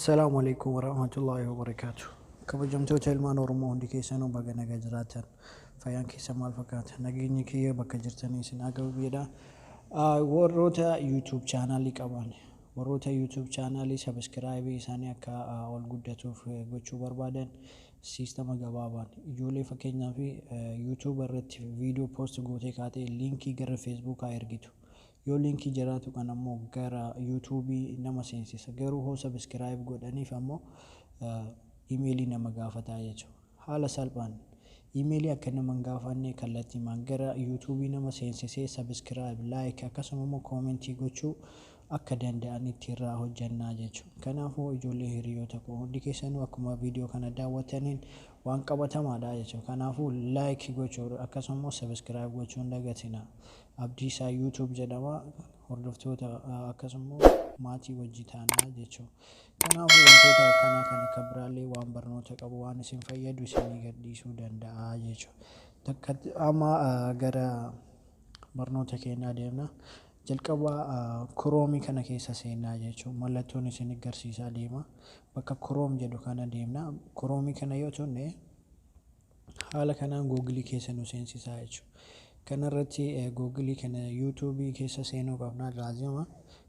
Assalaamu alaikum warahmatullaahi wabarakaatu. Kabajamtoota ilmaan Oromoo, hundi keessanuu baga nagaa jiraatan. Fayyaan keessa maal fakkaata? Nageenyi kiyya bakka jirtanii isin haa gahu jedha. Warroota YouTube chaanaalii qaban, warroota YouTube chaanaalii subscribe isaanii akka ol guddatuuf gochuu barbaadan, siistama gabaabaan ijoollee fakkeenyaaf YouTube irratti viidiyoo post gootee kaatee liinkii gara Facebookaa ergitu. Yoo liinkii jiraatu kan ammoo gara YouTubeii nama seensisa. Garuu hoo subscribe godhaniif ammoo imeelii nama gaafataa jechuudha. Haala salphaan imeelii akka nama hin gaafanne kallattiimaan gara YouTubeii nama seensisee subscribe, like, akkasuma immoo koomentii gochuu akka danda'anitti irraa hojjannaa jechuudha. Kanaafuu ijoollee hiriyoota koo hundi keessanuu akkuma viidiyoo kana daawwattaniin waan qabatamaadha jechuudha. Kanaafuu like gochuu akkasuma immoo subscribe gochuu hin dagatinaa. Abdiisaa YouTube jedhama. Hordoftoota akkasuma immoo maatii wajji taanaa jechuudha. Kanaafuu wantoota akkanaa kan akka biraallee waan barnoota qabu, waan isin fayyadu isinii gadhiisuu danda'a jechuudha. Amma gara barnoota keenyaa deemna. Jalqaba Chromeii kana keessa seennaa jechuudha. Mallattoon isin agarsiisaa deema. Bakka Chrome jedhu kana deemna. Chromeii kana yoo tunne haala kanaan Googilii keessa nu seensisaa jechuudha. Kanarratti Googilii kana YouTubeii keessa seenuu qabna laazima.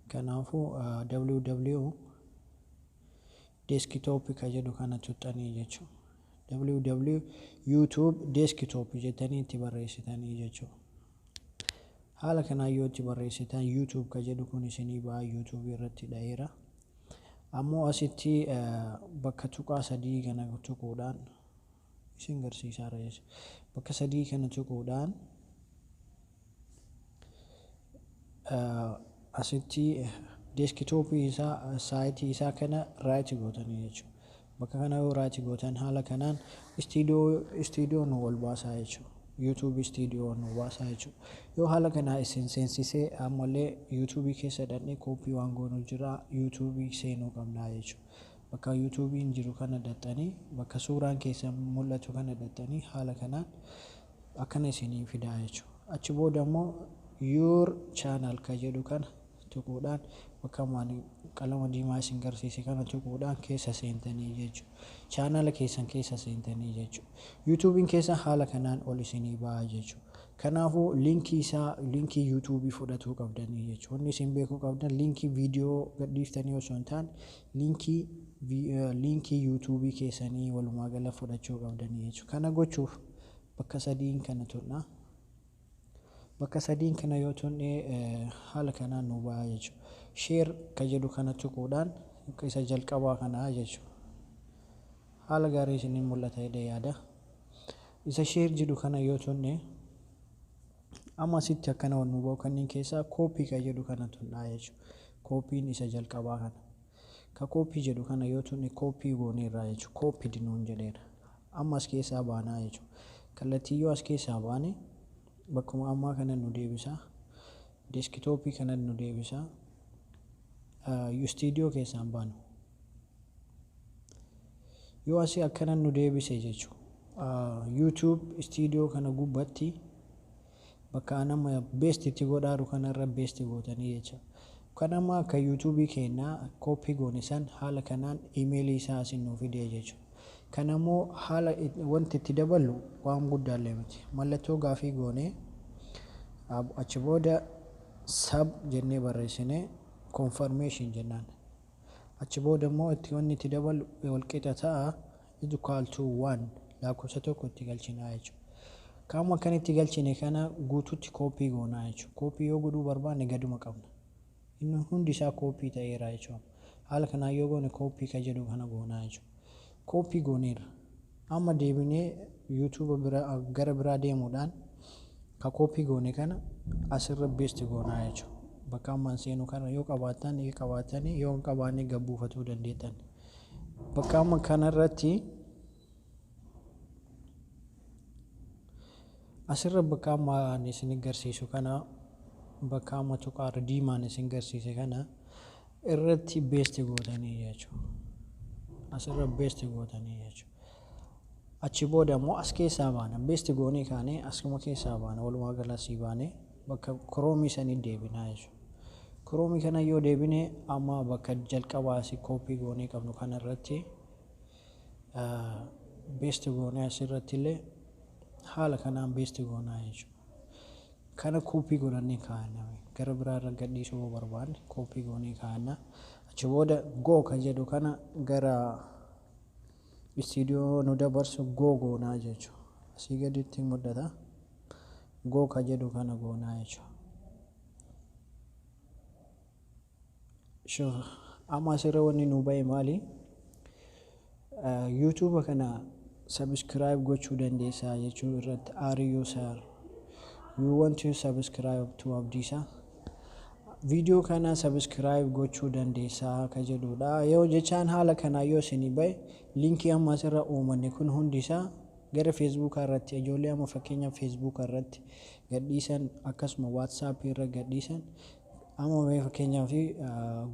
Kanaafuu www desktop ka jedhu kana tuxxanii jechuudha. www YouTube desktop jettanii itti barreessitanii jechuudha. Haala kanaan yoo itti barreessitan YouTube ka jedhu kun isinii ba'a, YouTube irratti dha'eera. Ammoo asitti bakka tuqaa sadii kana tuquudhaan isin garsiisaara jechuudha. Bakka sadii kana tuquudhaan asitti desktopii isaa, saayitii isaa kana right gootanii jechuudha. Bakka kana yoo right gootan haala kanaan studio nu ol baasaa jechuudha. YouTube Studio nu baasaa jechuudha. Yoo haala kanaa isin seensisee ammallee YouTubeii keessa dhaqnee kooppii waan goonu jira, YouTubeii seenuu qabnaa jechuudha. Bakka YouTubeiin jiru kana dhaxxanii, bakka suuraan keessa mul'atu kana dhaxxanii haala kanaan akkana isinii fidaa jechuudha. Achi booda immoo "your channel" ka jedhu kana tuquudhaan, bakka ammaan qalama diimaa isin garsiise kana tuquudhaan keessa seentanii jechuudha. Chaanala keessan keessa seentanii jechuudha. YouTubeiin keessa haala kanaan ol isinii ba'a jechuudha. Kanaafuu liinkii isaa, liinkii YouTubeii fudhatuu qabdanii jechuudha. Wanni isin beekuu qabdan liinkii viidiyoo gadhiiftanii osoo hin taane liinkii YouTubeii keessanii walumaa gala fudhachuu qabdanii jechuudha. Kana gochuuf bakka sadiin kana tuqna. Bakka sadiin kana yoo tuqne haala kanaan nu ba'a jechuudha. Share ka jedhu kana tuquudhaan isa jalqabaa kana jechuudha. Haala gaarii isiniin mul'ata jedhee yaada. Isa share jedhu kana yoo tuqne amma asitti akkana nu ba'u kanneen keessaa copy ka jedhu kana tuqnaa jechuudha. Kooppiin isa jalqabaa kana. Ka copy jedhu kana yoo tuqne kooppii gooneerraa jechuudha. Copied nuun jedheera. Amma as keessaa baanaa jechuudha. Kallattii yoo as keessaa baane bakkuma ammaa kana nu deebisa. Desktopii kana nu deebisa. Studio keessaan baanu. Yoo asii akkana nu deebise jechuudha. YouTube Studio kana gubbatti bakka nama paste itti godhaaru kanarra paste gootanii jecha. Kan amma akka YouTubeii keenyaa kooppii goone san haala kanaan imeelii isaa asin nuu fidee jechuudha. Kan ammoo haala wanti itti daballu waan guddaallee miti. Mallattoo gaafii goonee achi booda sub jennee barreessinee confirmation jennaan. Achi booda immoo itti wanni itti daballu walqixa ta'a equal to one, lakkoofsa tokko itti galchinaa jechuudha. Qaama akkan itti galchine kana guutuutti kooppii goonaa jechuudha. Kooppii yoo godhuu barbaanne gaduma qabna. Inni hundi isaa kooppii ta'eera jechuudha. Haala kanaan yoo goone kooppii ka jedhu kana goonaa jechuudha. Kooppii gooneerra. Amma deebinee YouTube bira gara biraa deemuudhaan ka kooppii goone kana asirra paste goonaa jechuudha. Bakka ammaan seenu kana yoo qabaattan yoo qabaattanii, yoo hin qabaanne gabbuufatuu dandeettan. Bakka amma kanarratti asirra bakka amma ani isin agarsiisu kana, bakka amma tuqaarra diimaan isin agarsiise kana irratti paste gootanii jechuudha. Asirra paste gootanii jechuudha. Achi booda immoo as keessaa baana. Paste goonee kaanee asuma keessaa baana. Walumaa gala asii baanee bakka Chromeii sanii deebinaa jechuudha. Chrome kana yoo deebine, amma bakka jalqabaa asii copy goonee qabnu kana irratti paste goonee, asirratti illee haala kanaan paste goonaa jechuudha. Kana copy godhannee kaa'anna. Gara biraarra gadhiisuu yoo barbaanne copy goonee kaa'anna. Achi booda go kan jedhu kana, gara istiidiyoo nu dabarsu go goonaa jechuudha. Asii gaditti mul'ata. Go kan jedhu kana goonaa jechuudha. Amma asirra wanni nu ba'e maali? YouTube kana subscribe gochuu dandeessaa jechuu irratti, are you sir you want to subscribe to Abdiisaa, viidiyoo kana subscribe gochuu dandeessaa ka jedhudha. Yoo jechaan haala kanaa yoo isinii ba'e, linkii amma asirra uumanne kun hundisaa gara Facebookaa irratti, ijoollee amma fakkeenyaaf Facebookaa irratti gadhiisan, akkasuma WhatsAppii irra gadhiisan. Amma mee fakkeenyaaf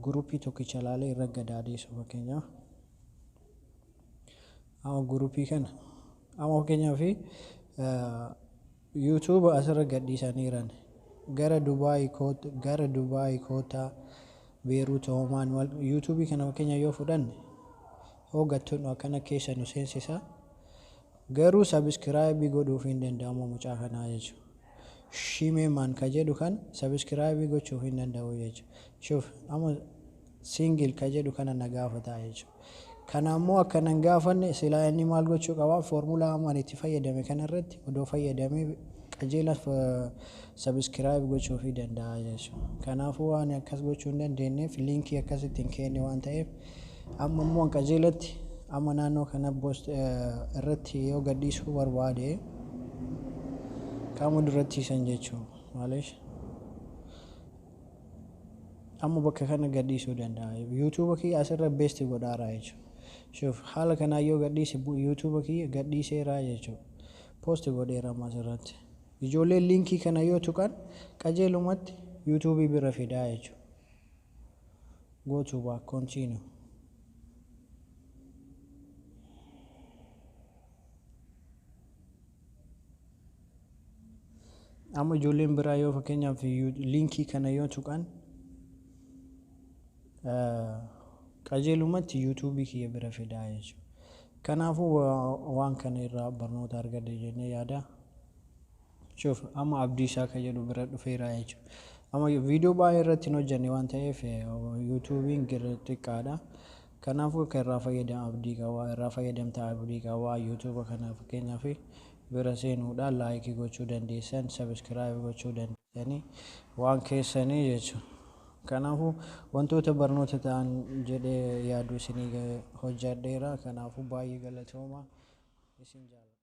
groupii tokkicha ilaalee irra gadaadhiisu. Fakkeenyaaf amma groupii kana, amma fakkeenyaaf YouTube asirra gadhiisaniiran, gara Dubaay koot, gara Dubaay kootaa, Beeruut, Oomaan. YouTubeii kana fakkeenya yoo fudhanne, hoogattuun akkana keessa nu seensisa. Garuu subscribe godhuuf hin danda'amu mucaa kanaa jechuudha. Shimeemaan ka jedhu kan subscribe gochuuf hin danda'u jechuudha. Shuf, amma single ka jedhu kana na gaafata jechuudha. Kana ammoo akka nan gaafanne silaa inni maal gochuu qaba? Foormulaa amma ani itti fayyadame kanarratti odoo fayyadamee qajeela subscribe gochuufii danda'a jechuudha. Kanaafuu waan akkas gochuu hin dandeenyeef linkii akkasitti hin kenne waan ta'eef, amma immoo qajeelatti amma naannoo kana post irratti yoo gadhiisuu barbaade, qaama duratti isan jechuudha. Maaliif amma bakka kana gadhiisuu danda'a. YouTube kiyya asirra paste godhaaraa jechuudha. Shuf, haala kanaan yoo gadhiise, YouTube kiyya gadhiiseeraa jechuudha. Post godheera amma asirratti. Ijoolleen linkii kana yoo tuqan qajeelumatti YouTubeii bira fidaa jechuudha. Go to back, continue. Amma ijoolleen biraa yoo fakkeenyaaf linkii kana yoo tuqan, qajeelumatti YouTubeii kiyya bira fidaa jechuudha. Kanaafuu waan kana irraa barnoota argadhe jennee yaada. Shuf, amma Abdiisaa kan jedhu bira dhufeera jechuudha. Amma viidiyoo baay'ee irratti hin hojjenne waan ta'eef YouTubeiin xiqqaadha. Kanaafuu akka irraa fayyadamu abdii qaba. Irraa fayyadamta abdii qaba. YouTube kana fakkeenyaaf bira seenuudhaan like gochuu dandeessan, subscribe gochuu dandeessanii waan keessanii jechuudha. Kanaafuu wantoota barnoota ta'an jedhee yaadu isinii hojjedheera. Kanaafuu baay'ee galatooma, isin jaalladha.